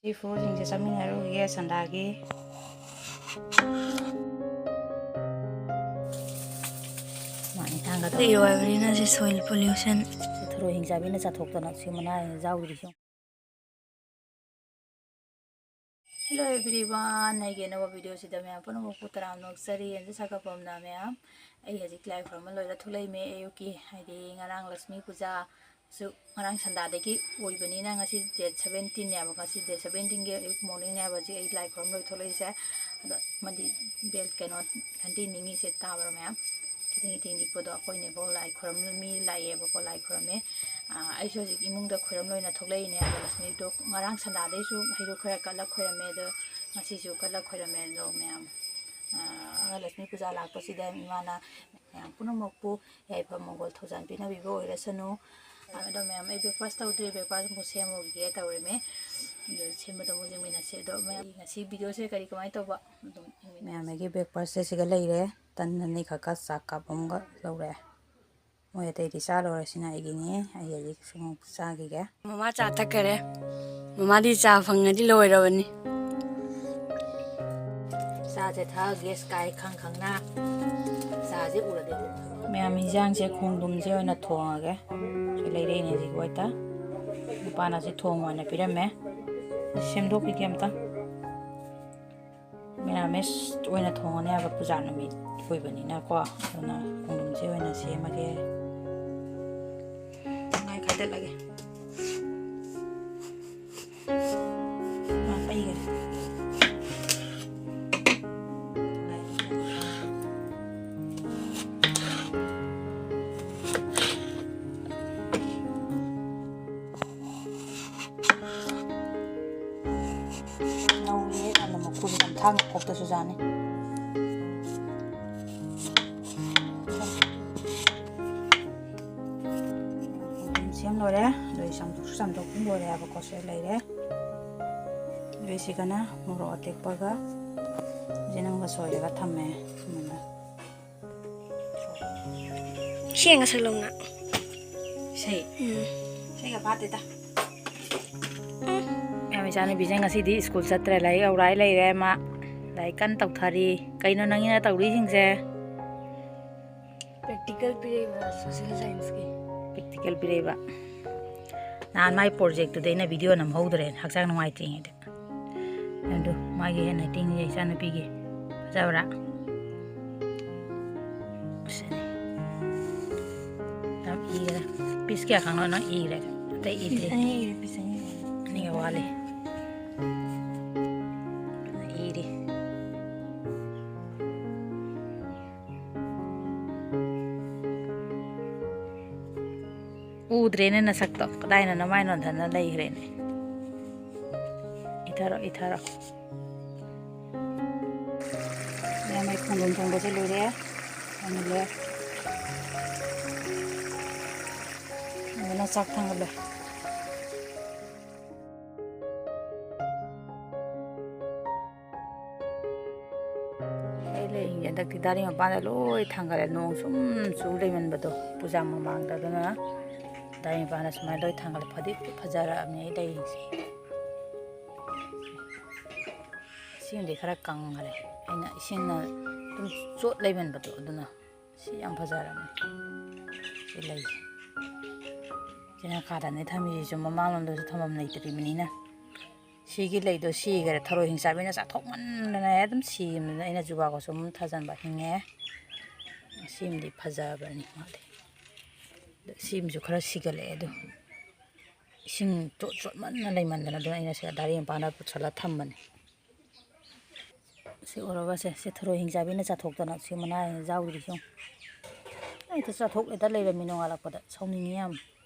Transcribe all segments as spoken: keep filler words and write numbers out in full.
ꯁꯤ ꯐ꯭ꯔꯨꯠꯁꯤꯡꯁꯦ ꯆꯥꯃꯤꯟꯅꯔꯨꯒꯦ ꯁꯟꯗꯥꯒꯤ꯫ ꯃꯥ ꯏꯟꯁꯥꯡꯒ ꯇꯧꯔꯒ ꯑꯣꯏꯕꯅꯤꯅ ꯁꯤ soil pollution꯫ ꯁꯤ ꯊꯔꯣꯏ ꯍꯤꯡꯆꯥꯕꯤꯅ ꯆꯥꯊꯣꯛꯇꯅ ꯁꯤ ꯃꯅꯥ ꯌꯥꯎꯗ꯭ꯔꯤꯁꯦ꯫ Hello everyone, ꯑꯩꯒꯤ ꯑꯅꯧꯕ video ꯁꯤꯗ ꯃꯌꯥꯝ ꯄꯨꯝꯅꯃꯛꯄꯨ ꯇꯔꯥꯝꯅ ꯑꯣꯛꯆꯔꯤ꯫ ꯑꯦꯟꯖꯦ ꯁꯥꯒꯠꯐꯝꯅ ꯃꯌꯥꯝ, ꯑꯩ ꯍꯧꯖꯤꯛ ꯂꯥꯏ ꯈꯨꯔꯨꯝꯕ ꯂꯣꯏꯔ ꯊꯣꯛꯂꯛꯏꯃꯦ꯫ ꯑꯌꯨꯛꯀꯤ, ꯍꯥꯏꯗꯤ ꯉꯔꯥꯡ ꯂꯛꯁꯃꯤ ꯄꯨꯖꯥꯁꯨ ꯉꯔꯥꯡ ꯁꯟꯗꯥꯗꯒꯤ ꯑꯣꯏꯕꯅꯤꯅ ꯉꯁꯤ date seventeen ꯅꯦꯕ, ꯉꯁꯤ date seventeen ꯒꯤ ꯑꯌꯨꯛ morning ꯅꯦꯕ ꯍꯧꯖꯤꯛ ꯑꯩ ꯂꯥꯏ ꯈꯨꯔꯨꯝ ꯂꯣꯏ ꯊꯣꯛꯂꯛꯏꯁꯦ꯫ ꯑꯗꯣ ꯑꯃꯗꯤ bell ꯀꯩꯅꯣ ꯘꯟꯇꯤ ꯅꯤꯡꯉꯤꯁꯦ ꯇꯥꯕ꯭ꯔꯥ ꯃꯌꯥꯝ? ꯏꯇꯤꯡ ꯏꯇꯤꯡ ꯅꯤꯛꯄꯗꯣ ꯑꯩꯈꯣꯏ ꯅꯦꯕꯣꯛ ꯂꯥꯏ ꯈꯨꯔꯨꯝ ꯃꯤ ꯂꯥꯛꯑꯦꯕꯀꯣ, ꯂꯥꯏ ꯈꯨꯔꯨꯝꯃꯦ꯫ ꯑꯥ, ꯑꯩꯁꯨ ꯍꯧꯖꯤꯛ ꯏꯃꯨꯡꯗ ꯈꯨꯔꯨꯝ ꯂꯣꯏꯅ ꯊꯣꯛꯂꯛꯏꯅꯦ꯫ ꯑꯗꯣ ꯂꯛꯁꯃꯤꯗꯣ ꯉꯔꯥꯡ ꯁꯟꯗꯥꯗꯩꯁꯨ ꯍꯩꯔꯨꯛ ꯈꯔ ꯀꯠꯂ ꯈꯨꯔꯨꯝꯃꯦ, ꯑꯗꯣ ꯉꯁꯤꯁꯨ ꯀꯠꯂ ꯈꯨꯔꯨꯝꯃꯦ꯫ ꯑꯗꯣ ꯃꯌꯥꯝ, ꯑꯥ, ꯂꯛꯁꯃꯤ ꯄꯨꯖꯥ ꯂꯥꯛꯄꯁꯤꯗ ꯏꯃꯥꯅ ꯃꯌꯥꯝ ꯄꯨꯝꯅꯃꯛꯄꯨ ꯌꯥꯏꯐ ꯃꯪꯒꯣꯜ ꯊꯧꯖꯥꯜ ꯄꯤꯅꯕꯤꯕ ꯑꯣꯏꯔꯁꯅꯨ꯫ ꯑꯗꯣ ꯃꯌꯥꯝ, ꯑꯩ breakfast ꯇꯧꯗ꯭ꯔꯤ, breakfast ꯑꯃꯨꯛ ꯁꯦꯝꯃꯨꯒꯦ ꯇꯧꯔꯤꯃꯦ꯫ ꯑꯗꯣ ꯁꯦꯝꯕꯗ ꯑꯃꯨꯛ ꯌꯦꯡꯃꯤꯟꯅꯁꯤ꯫ ꯑꯗꯣ ꯃꯌꯥꯝ, ꯉꯁꯤ video ꯁꯦ ꯀꯔꯤ ꯀꯃꯥꯏꯅ ꯇꯧꯕ ꯑꯗꯨꯝ ꯌꯦꯡꯃꯤꯟꯅꯁꯤ꯫ ꯃꯌꯥꯝ, ꯑꯩꯒꯤ breakfast ꯁꯦ ꯁꯤꯒ ꯂꯩꯔꯦ꯫ ꯇꯟ ꯑꯅꯤꯈꯛꯀ ꯆꯥꯛ cup ꯑꯃꯒ ꯂꯧꯔꯦ꯫ ꯃꯣꯏ ꯑꯇꯩꯗꯤ ꯆꯥ ꯂꯣꯏꯔꯁꯤꯅ ꯑꯩꯒꯤꯅꯤ꯫ ꯑꯩ ꯍꯧꯖꯤꯛ ꯁꯨꯝ ꯆꯥꯈꯤꯒꯦ꯫ ꯃꯃꯥ ꯆꯥ ꯊꯛꯈꯔꯦ꯫ ꯃꯃꯥꯗꯤ ꯆꯥ ꯐꯪꯉꯗꯤ ꯂꯣꯏꯔꯕꯅꯤ꯫ ꯆꯥꯁꯦ ꯊꯛꯑ gas ꯀꯥꯏ ꯈꯪ ꯈꯪꯅ꯫ ꯆꯥꯁꯦ ꯎꯔꯗꯤ ꯑꯗꯨꯝ ꯊꯛꯑꯣ꯫ ꯃꯌꯥꯝ, ꯏꯟꯖꯥꯡꯁꯦ ꯈꯣꯡꯗ꯭ꯔꯨꯝꯁꯦ ꯑꯣꯏꯅ ꯊꯣꯡꯉꯒꯦ꯫ ꯁꯤ ꯂꯩꯔꯛꯏꯅꯦ ꯍꯧꯖꯤꯛ ꯋꯥꯏꯇ꯫ ꯅꯨꯄꯥꯅ ꯁꯤ ꯊꯣꯡꯉꯣ ꯍꯥꯏꯅ ꯄꯤꯔꯝꯃꯦ꯫ ꯁꯦꯝꯗꯣꯛꯈꯤꯒꯦ ꯑꯝꯇ꯫ ꯃꯦꯔꯥꯃꯦꯁ ꯑꯣꯏꯅ ꯊꯣꯡꯉꯅꯤ ꯍꯥꯏꯕ, ꯄꯨꯖꯥ ꯅꯨꯃꯤꯠ ꯑꯣꯏꯕꯅꯤꯅꯀꯣ, ꯑꯗꯨꯅ ꯈꯣꯡꯗ꯭ꯔꯨꯝꯁꯦ ꯑꯣꯏꯅ ꯁꯦꯝꯃꯒꯦ꯫ ꯇꯪꯈꯥꯏ ꯈꯥꯏꯗꯠꯂꯒꯦ꯫ ꯃꯥ ꯄꯩꯒꯔꯦ꯫ ꯅꯧꯔꯤꯌꯦ ꯌꯥꯝꯅ, ꯃꯀꯨꯁꯦ ꯌꯥꯝ ꯊꯥꯡꯅ ꯈꯣꯛꯇꯁꯨ ꯌꯥꯅꯤ꯫ ꯑꯗꯨꯝ ꯁꯦꯝ ꯂꯣꯏꯔꯦ꯫ ꯑꯗꯨ ꯑꯩ ꯆꯥꯝꯊꯣꯛꯁꯨ ꯆꯥꯝꯊꯣꯛꯄ ꯂꯣꯏꯔꯦ ꯍꯥꯏꯕꯀꯣ꯫ ꯁꯤ ꯂꯩꯔꯦ꯫ ꯑꯗꯨ ꯁꯤꯒꯅ ꯃꯣꯔꯣꯛ ꯑꯇꯦꯛꯄꯒ ꯖꯤꯅꯝꯒ ꯁꯣꯏꯔꯒ ꯊꯝꯃꯦ꯫ ꯁꯨꯃꯥꯏꯅ꯫ ꯏꯁꯩ ꯉꯁꯛ ꯂꯧꯅ꯫ ꯏꯁꯩ? ꯎꯝ꯫ ꯏꯁꯩꯒ ꯐꯥꯠꯇꯦꯗ꯫ ꯎꯝ꯫ ꯌꯥꯝ ꯏꯆꯥꯅꯨꯄꯤꯁꯦ ꯉꯁꯤꯗꯤ ꯁ꯭ꯀꯨꯜ ꯆꯠꯇ꯭ꯔꯦ, ꯂꯥꯏꯔꯤꯛ ꯑꯧꯔꯥꯏ ꯂꯩꯔꯦ꯫ ꯃꯥ ꯂꯥꯏꯔꯤꯛ ꯀꯟꯅ ꯇꯧꯊꯔꯤ꯫ ꯀꯩꯅꯣ ꯅꯪꯒꯤꯅ ꯇꯧꯔꯤꯁꯤꯡꯁꯦ? ꯄ꯭ꯔꯦꯛꯇꯤꯀꯦꯜ ꯄꯤꯔꯛꯏꯕ ꯁꯣꯁꯦꯜ ꯁꯥꯏꯟꯁꯀꯤ꯫ ꯄ꯭ꯔꯦꯛꯇꯤꯀꯦꯜ ꯄꯤꯔꯛꯏꯕ꯫ ꯅꯍꯥꯟ ꯃꯥꯏ ꯄ꯭ꯔꯣꯖꯦꯛꯇꯨꯗꯤ ꯑꯩꯅ ꯚꯤꯗꯤꯑꯣ ꯅꯝꯍꯧꯗ꯭ꯔꯦ, ꯍꯛꯆꯥꯡ ꯅꯨꯡꯉꯥꯏꯇ꯭ꯔꯤꯉꯩꯗ꯫ ꯑꯗꯨ ꯃꯥꯒꯤ ꯍꯦꯟ ꯔꯥꯏꯇꯤꯡꯁꯦ ꯏꯆꯥꯅꯨꯄꯤꯒꯤ꯫ ꯐꯖꯕ꯭ꯔꯥ? ꯑꯁꯤꯅꯤ꯫ ꯌꯥꯝ ꯏꯈ꯭ꯔꯦ꯫ ꯄꯤꯁ ꯀꯌꯥ ꯈꯪꯅꯣ ꯅꯪ ꯏꯈ꯭ꯔꯦ? ꯑꯇꯩ ꯏꯗ꯭ꯔꯤ꯫ ꯑꯅꯤ ꯏꯔꯦ, ꯄꯤꯁ ꯑꯅꯤ꯫ ꯑꯅꯤꯒ ꯋꯥꯠꯂꯤ꯫ ꯏꯔꯤ꯫ ꯎꯗ꯭ꯔꯦꯅꯦ ꯅꯁꯛꯇꯣ꯫ ꯀꯗꯥꯏꯅꯣ ꯅꯃꯥꯏ ꯅꯣꯟꯊꯅ ꯂꯩꯈ꯭ꯔꯦꯅꯦ꯫ ꯏꯊꯔꯣ, ꯏꯊꯔꯣ꯫ ꯃꯌꯥꯝ ꯑꯩ ꯈꯣꯡꯗ꯭ꯔꯨꯝ ꯊꯣꯡꯕꯁꯦ ꯂꯣꯏꯔꯦ꯫ ꯊꯣꯡꯉꯒꯦ꯫ ꯑꯗꯨꯅ ꯆꯥꯛ ꯊꯥꯡꯒꯠꯂꯦ꯫ ꯑꯩ ꯂꯩꯔꯤꯁꯦ ꯍꯟꯗꯛꯇꯤ ꯗꯥꯔꯤ ꯃꯄꯥꯟꯗ ꯂꯣꯏ ꯊꯥꯡꯒꯠꯂꯦ, ꯅꯣꯡ ꯁꯨꯝ ꯆꯨ ꯂꯩꯃꯟꯕꯗꯣ ꯄꯨꯖꯥ ꯃꯃꯥꯡꯗ꯫ ꯑꯗꯨꯅ ꯗꯥꯔꯤ ꯃꯄꯥꯟꯗ ꯁꯨꯃꯥꯏꯅ ꯂꯣꯏ ꯊꯥꯡꯒꯠꯂꯦ꯫ ꯐꯗꯤ ꯐꯖꯔꯛꯑꯕꯅꯦ ꯑꯩ ꯂꯩꯔꯤꯁꯦ꯫ ꯏꯁꯤꯡꯗꯤ ꯈꯔ ꯀꯪꯈ꯭ꯔꯦ, ꯑꯩꯅ ꯏꯁꯤꯡꯅ ꯑꯗꯨꯝ ꯆꯣꯠ ꯂꯩꯃꯟꯕꯗꯣ꯫ ꯑꯗꯨꯅ ꯁꯤ ꯌꯥꯝ ꯐꯖꯔꯕꯅꯦ ꯁꯤ ꯂꯩꯁꯦ꯫ ꯁꯤꯅ ꯀꯥꯗꯅꯦ ꯊꯝꯃꯤꯁꯤꯁꯨ, ꯃꯃꯥꯡꯂꯣꯝꯗꯁꯨ ꯊꯝꯐꯝ ꯂꯩꯇ꯭ꯔꯤꯕꯅꯤꯅ꯫ ꯁꯤꯒꯤ ꯂꯩꯗꯣ ꯁꯤꯈꯔꯦ, ꯊꯔꯣꯏ ꯍꯤꯡꯆꯥꯕꯤꯅ ꯆꯥꯊꯣꯛꯃꯟꯗꯅ ꯑꯗꯨꯝ ꯁꯤꯈꯤꯕꯅꯤꯅ ꯑꯩꯅ ꯖꯨꯕꯥꯀꯨꯁꯨꯝ ꯊꯥꯖꯤꯟꯕ꯫ ꯍꯤꯡꯉꯦ꯫ ꯁꯤꯃꯗꯤ ꯐꯖꯕꯅꯤ ꯃꯥꯗꯤ꯫ ꯑꯗꯣ ꯁꯤꯃꯁꯨ ꯈꯔ ꯁꯤꯒꯠꯂꯛꯑꯦ꯫ ꯑꯗꯣ ꯏꯁꯤꯡ ꯆꯣꯠ ꯆꯣꯠꯃꯟꯅ ꯂꯩꯃꯟꯗꯅ ꯑꯗꯨꯅ ꯑꯩꯅ ꯁꯤꯗ ꯗꯥꯔꯤ ꯃꯄꯥꯟꯗ ꯄꯨꯁꯜꯂ ꯊꯝꯕꯅꯤ꯫ ꯁꯤ ꯎꯔꯕꯁꯦ, ꯁꯤ ꯊꯔꯣꯏ ꯍꯤꯡꯆꯥꯕꯤꯅ ꯆꯥꯊꯣꯛꯇꯅ ꯁꯤ ꯃꯅꯥ ꯍꯦꯟꯅ ꯌꯥꯎꯗ꯭ꯔꯤꯁꯤ ꯌꯦꯡꯉꯨ꯫ ꯍꯦꯛꯇ ꯆꯥꯊꯣꯛ ꯍꯦꯛꯇ ꯂꯩꯔꯝꯃꯤ ꯅꯣꯡꯉꯥꯜꯂꯛꯄꯗ꯫ ꯁꯥꯎꯅꯤꯡꯉꯤ ꯌꯥꯝ꯫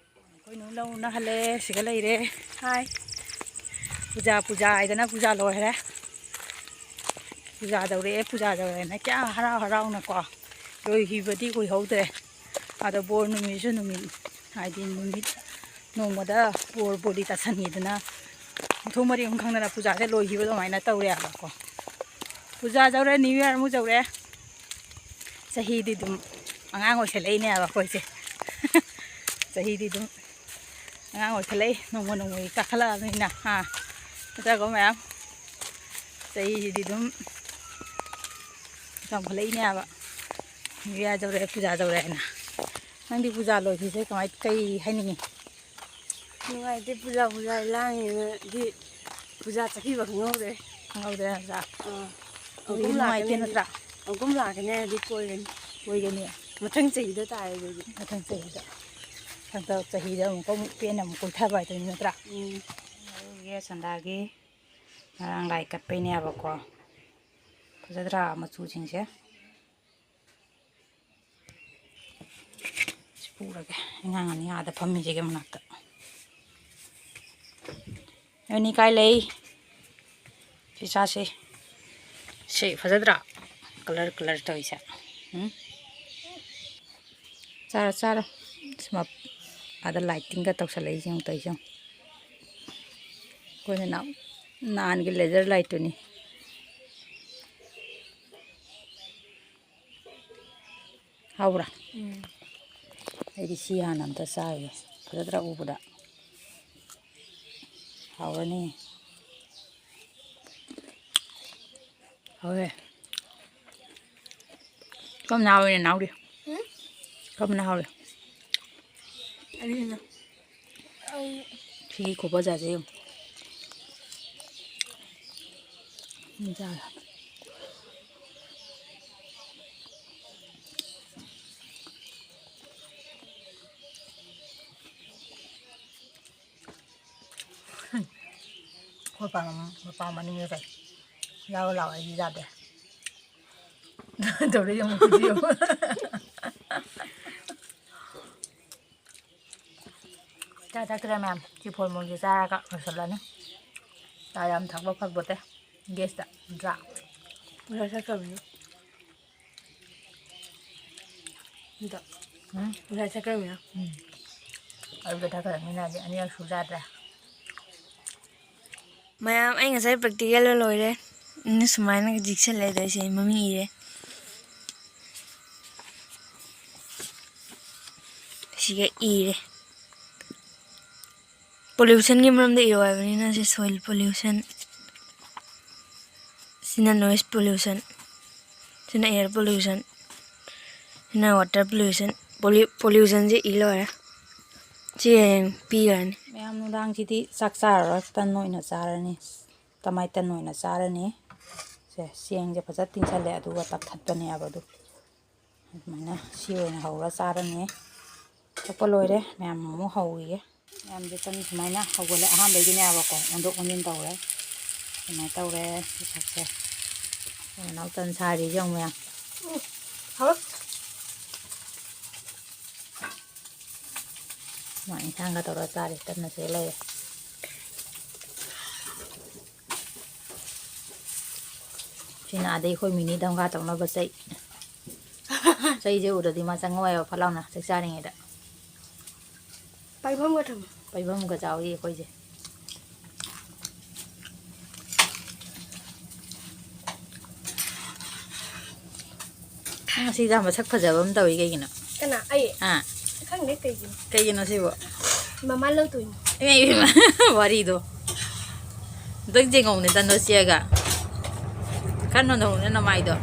ꯑꯩꯈꯣꯏ ꯅꯨꯡ ꯂꯧ ꯎꯅꯍꯜꯂꯦ, ꯁꯤꯒ ꯂꯩꯔꯦ꯫ ꯍꯥꯏ꯫ ꯄꯨꯖꯥ, ꯄꯨꯖꯥ ꯍꯥꯏꯗꯅ ꯄꯨꯖꯥ ꯂꯣꯏꯈ꯭ꯔꯦ꯫ ꯄꯨꯖꯥ ꯇꯧꯔꯛꯑꯦ, ꯄꯨꯖꯥ ꯇꯧꯔꯦꯅ ꯀꯌꯥ ꯍꯔꯥꯎ ꯍꯔꯥꯎꯅꯀꯣ꯫ ꯂꯣꯏꯈꯤꯕꯗꯤ ꯀꯨꯏꯍꯧꯗ꯭ꯔꯦ꯫ ꯑꯗꯣ ꯕꯣꯔ ꯅꯨꯃꯤꯠꯁꯨ ꯅꯨꯃꯤꯠ, ꯍꯥꯏꯗꯤ ꯅꯨꯃꯤꯠ ꯅꯣꯡꯃꯗ ꯕꯣꯔ ꯕꯣꯔꯤ ꯇꯥꯁꯟꯈꯤꯗꯅ ꯃꯊꯣꯡ ꯃꯔꯤ ꯑꯃ ꯈꯪꯗꯅ ꯄꯨꯖꯥꯁꯦ ꯂꯣꯏꯈꯤꯕ ꯑꯗꯨꯃꯥꯏꯅ ꯇꯧꯔꯦꯕꯀꯣ꯫ ꯄꯨꯖꯥ ꯌꯧꯔꯦ, ꯅ꯭ꯌꯨ ꯏꯌꯥꯔ ꯑꯃꯨꯛ ꯌꯧꯔꯦ꯫ ꯆꯍꯤꯗꯤ ꯑꯗꯨꯝ ꯑꯉꯥꯡ ꯑꯣꯏꯁꯜꯂꯛꯏꯅꯦꯕ ꯑꯩꯈꯣꯏꯁꯦ꯫ ꯆꯍꯤꯗꯤ ꯑꯗꯨꯝ ꯑꯉꯥꯡ ꯑꯣꯏꯈꯠꯂꯛꯏ, ꯅꯣꯡꯃ ꯅꯣꯡꯃꯒꯤ ꯀꯥꯈꯠꯂꯛꯑꯕꯅꯤꯅ, ꯍꯥ꯫ ꯐꯖꯀꯣ ꯃꯌꯥꯝ꯫ ꯆꯍꯤꯁꯤꯗꯤ ꯑꯗꯨꯝ ꯆꯥꯎꯈꯠꯂꯛꯏꯅꯦꯕ꯫ ꯅꯤꯌꯨ ꯌꯥꯔ ꯌꯧꯔꯛꯑꯦ, ꯄꯨꯖꯥ ꯌꯧꯔꯛꯑꯦ ꯍꯥꯏꯅ꯫ ꯅꯪꯗꯤ ꯄꯨꯖꯥ ꯂꯣꯏꯈꯤꯁꯦ ꯀꯃꯥꯏ, ꯀꯩ ꯍꯥꯏꯅꯤꯡꯉꯤ? ꯅꯨꯡꯉꯥꯏꯇꯦ, ꯄꯨꯖꯥ ꯄꯨꯖꯥ ꯂꯥꯡꯉꯤꯅꯗꯤ ꯄꯨꯖꯥ ꯆꯠꯈꯤꯕ ꯈꯪꯍꯧꯗ꯭ꯔꯦ꯫ ꯈꯪꯍꯧꯗ꯭ꯔꯦ ꯅꯠꯇ꯭ꯔꯥ? ꯑꯥ, ꯍꯧꯖꯤꯛ ꯑꯃꯨꯛ ꯅꯨꯡꯉꯥꯏꯇꯦ ꯂꯥꯛꯀꯅꯤ꯫ ꯅꯠꯇ꯭ꯔꯥ? ꯑꯃꯨꯛ ꯂꯥꯛꯀꯅꯤ ꯍꯥꯏꯔꯗꯤ ꯀꯣꯏꯒꯅꯤ꯫ ꯀꯣꯏꯒꯅꯤ꯫ ꯃꯊꯪ ꯆꯍꯤꯗ ꯇꯥꯔꯦ ꯑꯗꯨꯗꯤ꯫ ꯃꯊꯪ ꯆꯍꯤꯗ꯫ ꯍꯟꯗꯛ ꯆꯍꯤꯗ ꯑꯃꯨꯛꯀ ꯑꯃꯨꯛ ꯄꯦꯟꯅ ꯑꯃꯨꯛ ꯀꯣꯏꯊꯕ ꯍꯥꯏꯗꯨꯅꯤ ꯅꯠꯇ꯭ꯔꯥ? ꯎꯝ꯫ ꯌꯦ ꯁꯟꯗꯥꯒꯤ ꯉꯔꯥꯡ ꯂꯥꯏ ꯀꯠꯄꯩꯅꯦꯕꯀꯣ꯫ ꯐꯖꯗ꯭ꯔꯥ ꯃꯆꯨꯁꯤꯡꯁꯦ? ꯁꯤ ꯄꯨꯔꯒꯦ, ꯑꯉꯥꯡ ꯑꯅꯤ ꯑꯥꯗ ꯐꯝꯃꯤꯁꯤꯒꯤ ꯃꯅꯥꯛꯇ꯫ ꯅꯣꯏꯅꯤ ꯀꯥꯏ ꯂꯩ? ꯁꯤ ꯆꯥꯁꯤ꯫ ꯁꯤ ꯐꯖꯗ꯭ꯔꯥ? ꯀꯂꯔ ꯀꯂꯔ ꯇꯧꯔꯤꯁꯦ꯫ ꯎꯝ? ꯆꯥꯔꯣ, ꯆꯥꯔꯣ꯫ ꯁꯤ ꯃꯞ-, ꯑꯥꯗ ꯂꯥꯏꯇꯤꯡꯒ ꯇꯧꯁꯜꯂꯛꯏꯁꯦ ꯌꯦꯡꯉꯨ, ꯇꯧꯔꯤꯁꯦ ꯌꯦꯡꯉꯨ꯫ ꯑꯩꯈꯣꯏꯅ ꯅꯍꯥꯟ-, ꯅꯍꯥꯟꯒꯤ ꯂꯦꯖꯔ ꯂꯥꯏꯠꯇꯨꯅꯤ꯫ ꯍꯥꯎꯕ꯭ꯔꯥ? ꯎꯝ꯫ ꯑꯩꯗꯤ ꯁꯤ ꯍꯥꯟꯅ ꯑꯝꯇ ꯆꯥꯒꯦ꯫ ꯐꯖꯗ꯭ꯔꯥ ꯎꯕꯗ? ꯍꯥꯎꯔꯅꯤ꯫ ꯍꯥꯎꯔꯦ꯫ ꯀꯔꯝꯅ ꯍꯥꯎꯔꯤ, ꯅꯅꯥꯎꯗꯤ? ꯎꯝ? ꯀꯔꯝꯅ ꯍꯥꯎꯔꯤ? ꯑꯅꯤꯅ꯫ ꯁꯤꯒꯤ ꯈꯨꯐꯖꯁꯦ ꯌꯦꯡꯉꯨ꯫ ꯎꯝ, ꯆꯥꯔꯦ꯫ ꯑꯩꯈꯣꯏ ꯄꯥꯝ-, ꯃꯄꯥꯝ ꯃꯅꯤꯡꯗ ꯀꯩ ꯌꯥꯎꯔꯨ ꯂꯥꯛꯑꯣ, ꯑꯩꯗꯤ ꯌꯥꯗꯦ꯫ ꯇꯧꯔ ꯌꯦꯡꯉꯨ, ꯈꯨꯖꯤ ꯌꯦꯡꯉꯨ꯫ ꯆꯥ ꯆꯠꯈ꯭ꯔꯦ ꯃꯌꯥꯝ꯫ ꯁꯤ ꯐꯣꯔ ꯃꯣꯟꯁꯦ ꯆꯥꯔꯒ ꯂꯣꯏꯁꯤꯜꯂꯅꯤ꯫ ꯆꯥ ꯌꯥꯝ ꯊꯛꯄ ꯐꯛꯄꯣꯠꯇꯦ꯫ ꯒꯦꯁꯇ ꯅꯠꯇ꯭ꯔꯥ? ꯉꯁꯥꯏ ꯆꯠꯈ꯭ꯔꯕꯅꯤ꯫ ꯑꯗꯣ ꯎꯝ? ꯉꯁꯥꯏ ꯆꯠꯈ꯭ꯔꯕꯅꯤꯅ꯫ ꯎꯝ꯫ ꯑꯗꯨꯗ ꯊꯛꯈ꯭ꯔꯕꯅꯤꯅ ꯍꯧꯖꯤꯛ ꯑꯅꯤꯔꯛ ꯁꯨ ꯆꯥꯗ꯭ꯔꯦ꯫ ꯃꯌꯥꯝ, ꯑꯩ ꯉꯁꯥꯏ practical ꯂꯣꯏꯔꯦ꯫ ꯑꯩꯅ ꯁꯨꯃꯥꯏꯅ ꯌꯦꯛꯁꯜꯂꯦ, ꯑꯗꯣ ꯑꯩꯁꯦ ꯃꯃꯤꯡ ꯏꯔꯦ꯫ ꯁꯤꯒ ꯏꯔꯦ꯫ Pollutionꯒꯤ ꯃꯔꯝꯗ ꯏꯌꯣ ꯍꯥꯏꯕꯅꯤꯅ, ꯁꯤ soil pollution, ꯁꯤꯅ noise pollution, ꯁꯤꯅ air pollution, ꯁꯤꯅ water pollution꯫ Pollu- pollutionꯁꯦ ꯏ ꯂꯣꯏꯔꯦ꯫ ꯁꯤ ꯍꯌꯦꯡ ꯄꯤꯈ꯭ꯔꯅꯤ꯫ ꯃꯌꯥꯝ ꯅꯨꯡꯗꯥꯡꯁꯤꯗꯤ ꯆꯥꯛ ꯆꯥꯔꯔꯣꯏ, ꯇꯟ ꯑꯣꯏꯅ ꯆꯥꯔꯅꯤ꯫ ꯇꯃꯥꯏ ꯇꯟ ꯑꯣꯏꯅ ꯆꯥꯔꯅꯤ꯫ ꯁꯦ, ꯆꯦꯡꯁꯦ ꯐꯖ ꯇꯤꯡꯁꯜꯂꯦ, ꯑꯗꯨꯒ ꯇꯛꯊꯠꯄꯅꯦꯕ ꯑꯗꯨ꯫ ꯑꯗꯨꯃꯥꯏꯅ ꯁꯤ ꯑꯣꯏꯅ ꯍꯧꯔ ꯆꯥꯔꯅꯤ꯫ ꯊꯣꯛꯄ ꯂꯣꯏꯔꯦ, ꯃꯌꯥꯝ ꯑꯃꯨꯛ ꯍꯧꯔꯤꯌꯦ꯫ ꯃꯌꯥꯝꯁꯦ ꯇꯟ ꯁꯨꯃꯥꯏꯅ ꯍꯧꯒꯠꯂꯦ꯫ ꯑꯍꯥꯟꯕꯒꯤꯅꯦꯕꯀꯣ, ꯑꯣꯟꯊꯣꯛ ꯑꯣꯟꯁꯤꯟ ꯇꯧꯔꯦ꯫ ꯁꯨꯃꯥꯏꯅ ꯇꯧꯔꯦ ꯁꯤ ꯁꯛꯁꯦ꯫ ꯅꯅꯥꯎ ꯇꯟ ꯁꯥꯔꯤꯁꯦ ꯌꯦꯡꯉꯨ ꯃꯌꯥꯝ꯫ ꯎꯝ, ꯍꯥꯎ꯫ ꯃꯥ ꯏꯟꯁꯥꯡꯒ ꯇꯧꯔ ꯆꯥꯔꯤ, ꯇꯟꯅ ꯁꯤꯗ ꯂꯩꯔꯦ꯫ ꯁꯤꯅ ꯑꯗꯩ ꯑꯩꯈꯣꯏ ꯃꯤꯅꯤ ꯗꯝꯒꯥ ꯇꯧꯅꯕ ꯆꯩ꯫ ꯆꯩꯁꯦ ꯎꯔꯗꯤ ꯃꯥ ꯆꯪꯉꯛꯑꯣꯏꯕ ꯐꯠ ꯂꯥꯎꯅ ꯆꯥꯛ ꯆꯥꯔꯤꯉꯩꯗ꯫ ꯄꯥꯏꯐꯝꯒ ꯊꯝꯃꯣ꯫ ꯄꯥꯏꯐꯝꯒ ꯆꯥꯎꯔꯤ ꯑꯩꯈꯣꯏꯁꯦ꯫ ꯅꯪ ꯉꯁꯤ ꯌꯥꯝ ꯃꯁꯛ ꯐꯖꯕ ꯑꯃ ꯇꯧꯏ, ꯀꯩꯒꯤꯅꯣ? ꯀꯅꯥ? ꯑꯩ? ꯑꯥ꯫ ꯈꯪꯗꯦ ꯀꯩꯒꯤꯅꯣ꯫ ꯀꯩꯒꯤꯅꯣ ꯁꯤꯕꯣ? ꯃꯃꯥ ꯂꯧ ꯇꯣꯏꯅꯤ꯫ ꯏꯃꯥ, ꯏꯃꯥ, ꯋꯥꯔꯤꯗꯣ꯫ ꯑꯝꯇꯪ ꯌꯦꯡꯉꯧꯅꯦ, ꯇꯟꯗꯣ ꯆꯦꯛꯑꯒ꯫ ꯈꯔ ꯅꯣꯟꯊꯧꯅꯦ ꯅꯃꯥꯏꯗꯣ꯫